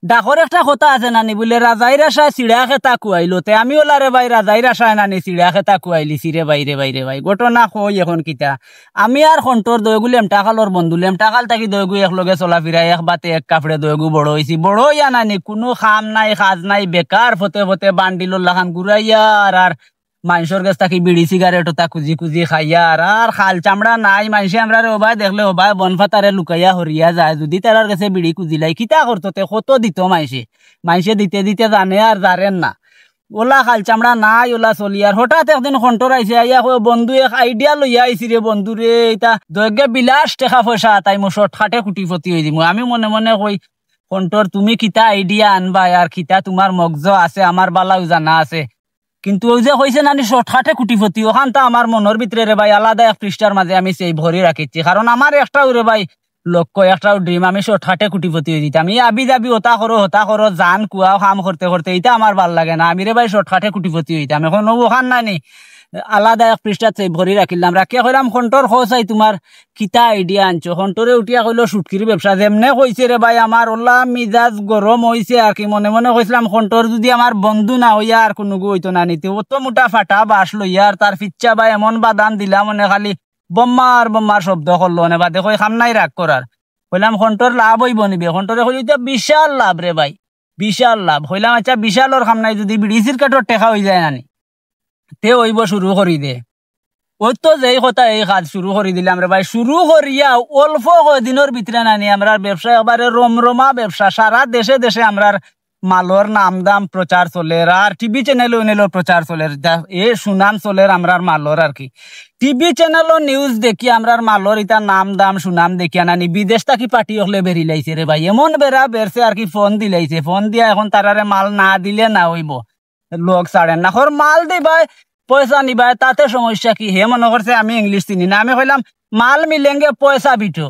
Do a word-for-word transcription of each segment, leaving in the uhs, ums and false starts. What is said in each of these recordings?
ডাকর একটা কথা আছে নানি, বুলে রাজাইর আশায় চিড়া খেতা কুয়াইলো। তে আমি ওলা রে ভাই, রাজাইর আশায় নানি চিড়া খেতা কুয়াইলিছি রে ভাই, রে ভাই, রে ভাই। ঘটনা কই এখন কিতা, আমি আর খন্টর দয়গু লেমটাখালর বন্ধু, লেমটাখাল থাকি দয়গু একলগে চলাফিরা, এক বাতে এক কাপড়ে দয়গু বড় অইছি। বড় অইয়া নানি কুনু কাম নাই, কাজ নাই, বেকার ফতে ফতে বান্ডিলর লাখান ঘুরাইয়া আর, আর মাইনষর গেছ থাকি বিড়ি সিগারেট ওতা খুজি খুজি খাইয়া আর, আর খাল চামড়া নাই। মাইনষে আমরারে ওবায় দেখলে ওবায় বনফাতারে লুকাইয়া হরিয়া যায়। যুদি তারার গেছে বিড়ি খুজিলাই, কিতা করতো তে, কত দিতো মাইনষে? মাইনষে দিতে দিতে জানে আর জারের না। ওলা খাল চামড়া নাই, ওলা চলি। আর হঠাৎ একদিন খন্টর আইছে, আইয়া কয়, "বন্ধু, এক আইডিয়া লইয়া আইছি রে বন্ধু রে, ইতা দয়গে বিলাস টেকা পয়সা আতাইমু, শর্টকাটে কুটিপতি অই দিমু।" আমি মনে মনে কই, "খন্টর, তুমি কিতা আইডিয়া আনবায় আর কিতা তুমার মগজো আছে, আমার বালাউ জানা আছে। কিন্তু অউ যে কইছে নানি শর্টকাটে কুটিপতি, অখানতা আমার মনর ভিতরে রে ভাই আলাদা এক পৃষ্ঠার মাঝে আমি সেভ করি রাখিছি। কারণ আমার একটাউ রে ভাই লক্ষ্য, একটাউ ড্রিম, আমি শর্টকাটে কুটিপতি অই দিতাম। ই আবি যাবি ওতা করো, হতা করো, জান কুয়াও কাম করতে করতে, ইতা আমার ভালা লাগে না। আমি রে ভাই শর্টকাটে কুটিপতি অইতাম।" এখন অউ অখান নানি আলাদা এক পৃষ্ঠাত সেভ করি রাখিলাম। রাখিয়া কইলাম, "খন্টর, কও চাই তুমার কিতা আইডিয়া আনছো?" খন্টরে উঠিয়া কইলো, "শুটকির ব্যবসা।" যেমনে কইছে রে ভাই, আমার ওলা মিজাজ গরম অইছে আর কি। মনে মনে কইছলাম, "খন্টর যুদি আমার বন্ধু না অইয়া আর কুনুগু অইতো নানি, তে অত মুটা ফাটা বাঁশ লইয়া আর তার ফিচ্ছা ভাই এমন বাদাম দিলাম, অনে খালি বম্মার বম্মার শব্দ করলো, অনে বাদে কই, 'কাম নাই, রাগ করার।' কইলাম, "খন্টর, লাভ অইবো নি বে?" খন্টরে কইলো, "ইতা বিশাল লাভ রে ভাই, বিশাল লাভ।" কইলাম, "আচ্ছা, বিশালর কাম নাই, যুদি বিড়ি সিগারেটর টেকা অই যায় নানি, তে অইবো, শুরু করি দে।" অউ তো যেই কথা এই কাজ শুরু করি দিলাম রে ভাই। শুরু করিয়া অল্প কয়দিনর ভিতরে নানি আমরার ব্যবসা একবারে রমরমা ব্যবসা, সারা দেশে দেশে আমরার মালর নাম দাম প্রচার চলের, আর টিভি চ্যানেলো উনেলো প্রচার চলের, যা এ সুনাম চলের আমরার মালর আর কি। টিভি চ্যানেলো নিউজ দেখিয়া আমরার মালর ইতা নাম দাম সুনাম দেখিয়া নানি বিদেশ থাকি পার্টি অকলে বেরিলাইছে রে ভাই, এমন বেড়া বেরছে আর কি, ফোন দিলাইছে, ফোন দিয়া এখন তারারে মাল না দিলে না অইবো। লোক ছাড়ের না। কর, "মাল দিবায়, পয়সা নিবায়, তাতে সমস্যা কি?" হে মনে করছে আমি ইংলিশ চিনি না। আমি কইলাম, "মাল মিলেঙ্গে, পয়সা বিটো।"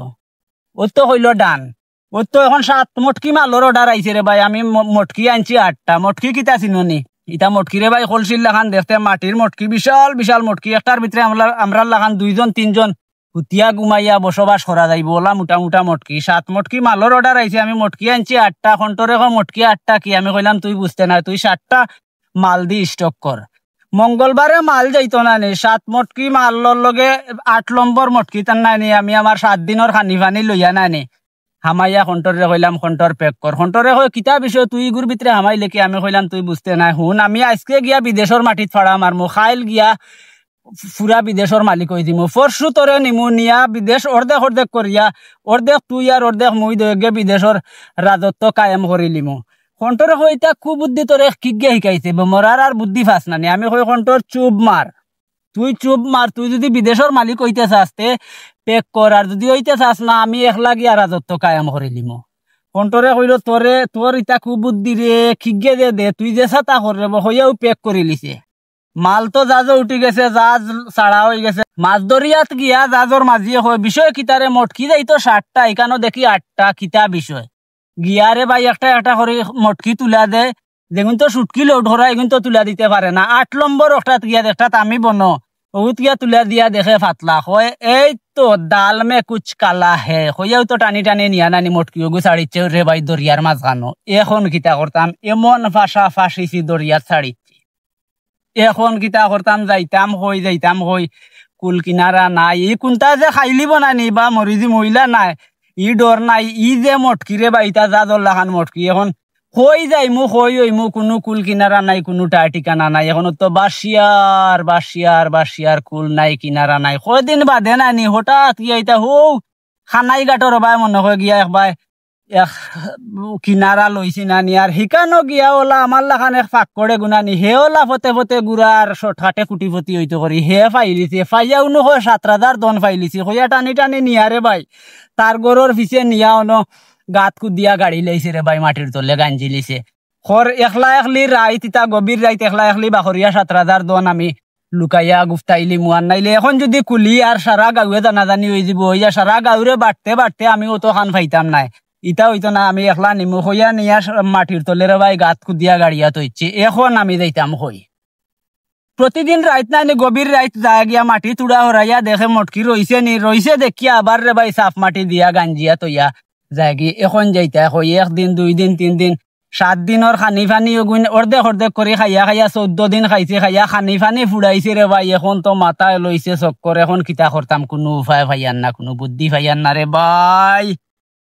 অউ তো কইলো, "ডান।" অউ তো এখন সাত মটকি মালর অর্ডার আইছে রে ভাই। আমি ম-, মটকি আনছি আটটা। মটকি কিতা চিনো নি? ইতা মটকি রে ভাই কলসির লাখান দেখতে, মাটির মটকি, বিশাল বিশাল মটকি। একটার ভিতরে আমরার, আমরার লাখান দুইজন তিনজন হুতিয়া ঘুমাইয়া বসবাস করা যাইবো, ওলা মুটা মুটা মটকি। সাত মটকি মালর অর্ডার আইছে, আমি মটকি আনছি আটটা। খন্টরে কয়, "মটকি আটটা কি?" আমি কইলাম, "তুই বুঝতে নায়, তুই সাতটা মাল দি স্টক কর।" মঙ্গলবারে মাল যাইতো নানি, সাত মটকি মালর লগে আট নম্বর মটকি তার নানি, আমি আমার সাত দিনর খানি পানি লইয়া নানি হামাইয়া খন্টরে কইলাম, "খন্টর, প্যাক কর।" খন্টরে কয়, "কিতা বিষয়? তুই ইগুর ভিতরে হামাইলে কি?" আমি কইলাম, "তুই বুঝতে নায়, হুন, আমি আইজকে গিয়া বিদেশর মাটিত ফাড়া মারমু, কাইল গিয়া পুরা বিদেশর মালিক অই দিমু। পরশু তোরে নিমু, নিয়া বিদেশ অর্ধেক অর্ধেক করিয়া, অর্ধেক তুই আর অর্ধেক মুই দুইওগে বিদেশর রাজত্ব কায়েম করিলিমু।" খন্টরে কয়, "ইতা কুবুদ্ধি তোরে কিগে শিকাইছে? বে মরার আর বুদ্ধি পাস না নি?" আমি কই, "খন্টর, চুপ মার, তুই চুপ মার, তুই যুদি বিদেশর মালিক অইতে চাস তে প্যাক কর, আর যুদি অইতে চাস না, আমি একলা গিয়া রাজত্ব কায়েম করিলিমু।" খন্টরে কইলো, "তোরে, তোর ইতা কুবুদ্ধি রে, কিগে দে দে, তুই যেছা তা কর রে বা।" কইয়াউ প্যাক করিলিছে। মাল তো জাজো উঠি গেছে, জাজ ছাড়া অই গেছে। মাছ দরিয়াত গিয়া জাজর মাঝিয়ে কয়, "বিষয় কিতা রে, মটকি যাইতো সাতটা, ইখানো দেখি আটটা, কিতা বিষয়?" গিয়া রে ভাই একটা একটা করি মটকি তুলা দে, যেগুন তো শুটকি লোড করা, এগুন তো তুলা দিতে পারে না। আট নম্বর অটাত গিয়া দেখটাত আমি বনো, অগুত গিয়া তুলা দিয়া দেখে ফাতলা, কয়, "এই তো দাল মে কুছ কালা হে।" কইয়াউ তো টানি টানি নিয়া নানি মটকি অগু ছাড়িছে রে ভাই দরিয়ার মাঝখানো। এখন কিতা করতাম, এমন ফাঁসা ফাঁসিছি দরিয়াত ছাড়িছি। এখন কিতা করতাম, যাইতাম কই, যাইতাম কই, কুল কিনারা নাই। ই কুনটা যে খাইলিবো নানি বা মরি যিমু ইলা নাই, ই ডর নাই। ই যে মটকি রে বা, ইতা জাজর লাখান মটকি। এখন কই যাইমু, কই অইমু, কুনু কুল কিনারা নাই, কুনু ঠাই ঠিকানা নাই। এখন তো বাসিয়ার, বাসিয়ার, বাসিয়ার, কুল নাই, কিনারা নাই। কয়দিন বাদে নানি হঠাৎ কি ইতা হউ কানাই ঘাটর বায় মনে কয় গিয়া এক বায় এক কিনারা লইছি নানি, আর হিকানো গিয়া ওলা আমার লাখান এক ফাক্কড়ে গুনানি, হে ওলা ফতে ফতে ঘুরার শর্টকাটে কুটিপতি অইতো করি, হে ফাইলিছে, ফাইয়া উনো কয় সাত রাজার ধন ফাইলিছে, কইয়া টানি টানি নিয়া রে ভাই, তার ঘরর পিছে নিয়া অনো গাত কুদিয়া গাড়ি লাইছে রে ভাই, মাটির তলে গাঞ্জি লিছে। কর একলা একলি রাইত, ইতা গভীর রাইত একলা একলি বাখরিয়া সাত রাজার ধন আমি লুকাইয়া গুফতাইলিমু, আর নাইলে এখন যুদি কুলি আর সারা গাউয়ে জানাজানি অইযিবো, অইয়া সারা গাউরে বাটতে বাটতে আমি অতখান পাইতাম নায়। ইতা অইতো না, আমি একলা নিমু কইয়া নিয়া সা-, মাটির তলে রে ভাই গাত কুদিয়া গাড়িয়া থইছি। এখন আমি যাইতাম কই। প্রতিদিন রাইত নানি গভীর রাইত যায় গিয়া মাটি তুড়া হরাইয়া দেখে মটকি রইছে নি, রইছে দেখিয়া আবার রে ভাই সাফ মাটি দিয়া গাঞ্জিয়া থইয়া যায়গি। এখন যাইতা কই, একদিন, দুই দিন, তিন দিন, সাত দিনর খানি পানি অগুইন অর্ধেক অর্ধেক করি খাইয়া খাইয়া চৌদ্দ দিন খাইছে, খাইয়া খানি পানি ফুড়াইছে রে ভাই। এখন তো মাথায় লইছে চক্কর, এখন কিতা করতাম, কুনু উপায় পাইয়ার না, কুনু বুদ্ধি পাইয়ার না রে ভাই।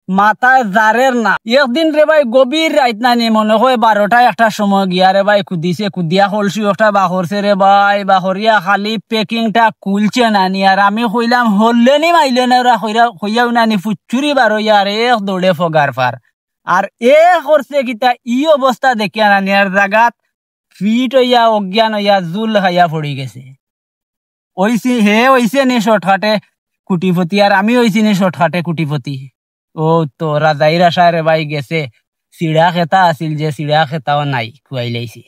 মাথায় জারের না। একদিন রে ভাই, গভীর রাইত নানি, মনে হয় বারোটা একটার সময় গিয়া রে ভাই, কুদিছে, কুদিয়া কলসি একটা বাখরছে রে ভাই, বাখরিয়া খালি packing টা খুলছে নানি। আর আমি কইলাম, "হরলে নি মাইলে না ওরা?" কইরা, কইয়াউ নানি ফুচ্চুরি বারইয়া আর এক দৌড়ে ফগার পার। আর এ করছে কিতা, ই অবস্থা দেখিয়া নানি আর জাগাত ফিট অইয়া, অজ্ঞান অইয়া, জুল খাইয়া পড়ি গেছে। অইছি, হে অইছে নি shortcut এ কুটিপতি, আর আমি অইছি নি shortcut এ কুটিপতি। ও তো রাজাইর আশায় রে ভাই গেছে, চিড়া খেতা আছিল যে, চিড়া খেতাও নাই, খুয়াইলাইছি।